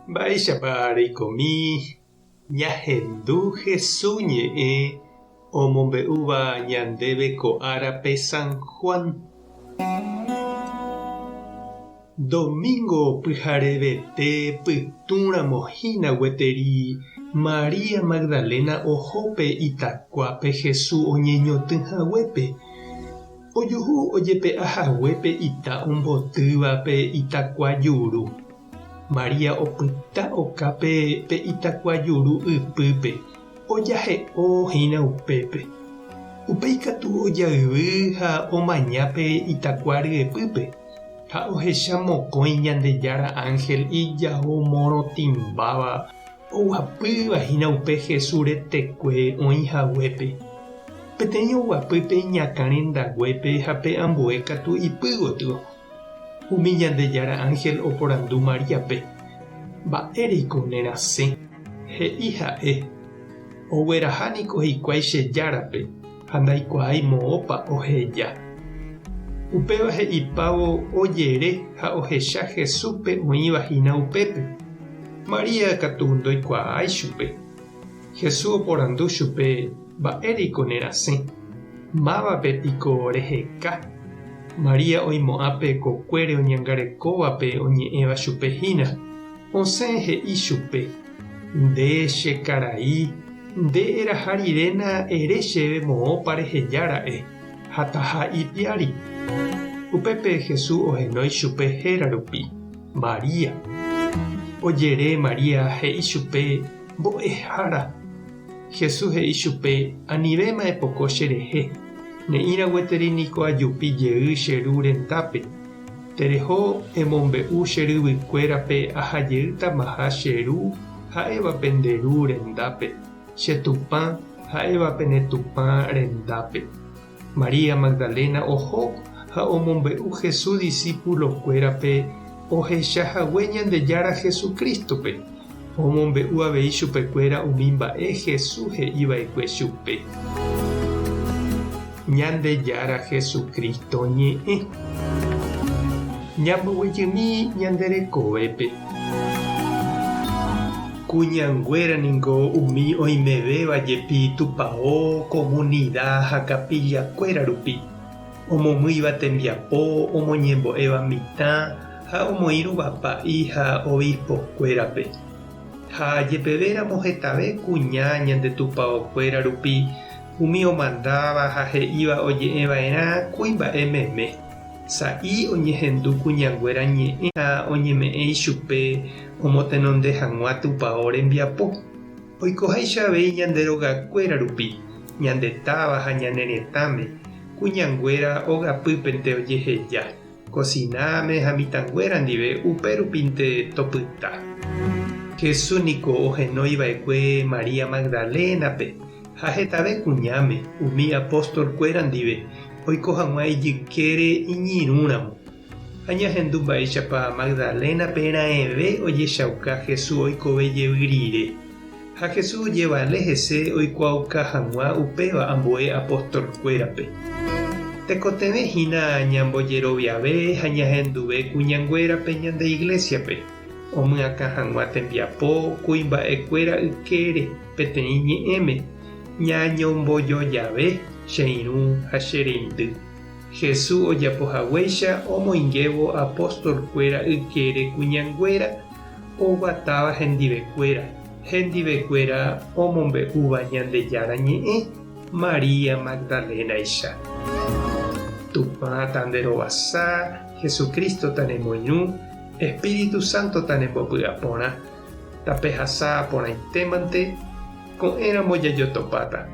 Mba'éichapa reikomi ñahendu Hesu ñe'ẽ omombe'úva ñandéve ko árape San Juan? Domingo pyharevete pytũramo hína gueteri María Magdalena oho pe itakuápe Hesu oñeñotỹ haguépe. Ojuhu ojepe'a hague pe ita ombotýva pe itakua juru. María opyta okápe pe itakua juru ypýpe, ojahe'o hína upépe. Upéi katu ojayvy ha omaña pe itakua ryepýpe, ha ohecha mokõi Ñandejára ánhel ijao morotĩmbáva oguapýva hína upe Jesús retekue oĩ haguépe. Peteĩ oguapy pe iñakã rendaguépe ha pe ambue katu ipy gotyo. Umi Ñandejára ánhel oporandu Maríape, Mba'éreiko nerasẽ? He'i ha'e, Ogueraha niko hikuái che Járape ha ndaikuaái moõpa oheja. Upéva he'ipávo ojere ha ohecha Jesúspe oĩva hína upépe. María katu ndoikuaái chupe. Jesús oporandu chupe, Mba'éreiko nerasẽ? Mávape piko reheka? María oimo'ã pe kokuére oñangarekóvape oñe'ẽva chupe hína. Osẽ he'i chupe, Nde che karai, nde eraha riréna ere chéve moõpa reheja ra'e, ha taha ipiári. Upépe Jesús ohenói chupe héra rupi, María. Ojere María he'i chupe, Mbo'ehára! Jesús he'i chupe, Anivéma epoko cherehe, ne'ĩra gueteri niko ajupi jey che Ru rendápe. Tereho emombe'u che ryvykuérape aha jeýtamaha che Ru ha'éva pende Ru rendápe, che Tupã ha'éva pene Tupã rendápe. María Magdalena oho ha omombe'u Jesús disípulokuérape ohecha hague Ñandejára Jesucrístope. Omombe'u avei chupekuéra umi mba'e Jesús he'i va'ekue chupe. Ñandejára Jesucristo ñe'ẽ. Ñamboguejymi ñande rekovépe. Kuñanguéra ningo umi oimevéva jepi tupao, komunida ha kapillakuéra rupi, omomýiva tembiapo, omoñembo'éva mitã ha omoĩrũva pa'i ha obispokuérape. Ha jepevéramo hetave kuña ñande tupaokuéra rupi umi omandáva ha he'íva oje'eva'erã kuimba'e meme. Sa'i oñehendu kuñanguéra ñe'ẽ ha oñeme'ẽ ichupe omotenonde hag̃ua tupao rembiapo. Oikoháicha avei ñande rogakuéra rupi, ñande táva ha ñane retãme, kuñanguéra ogapýpente ojeheja, kosináme ha mitãnguéra ndive upérupinte topyta. Jesús niko ohenói va'ekue María Magdalénape ha hetave kuñáme umi apóstol-kuéra ndive oiko hag̃ua ijykére iñirũramo. Ha ñahendu mba'éichapa Magdalénape raẽve ojechauka Jesús oikove jey rire. Ha Jesús ojevale hese oikuaauka hag̃ua upéva ambue apostolkuérape. Tekotevẽ hína ñambojeroviave ha ñahenduve kuñanguérape ñande iglésiape, omyakã hag̃ua tembiapo kuimba'ekuéra ykére peteĩ ñe'ẽme, Ñañombojojave che irũ ha che reindy. Jesús ojapo haguéicha omoingévo apóstol-kuéra ykére kuñanguéra oguatáva hendivekuéra, hendivekuéra omombe'úva Ñandejára Ñe'ẽ María Magdalénaicha. Tupã tanderovasa, Jesucristo tanemoirũ, Espíritu Santo tanembopy'aporã, tapehasa porãitémante, Ko'ẽramo jajotopáta.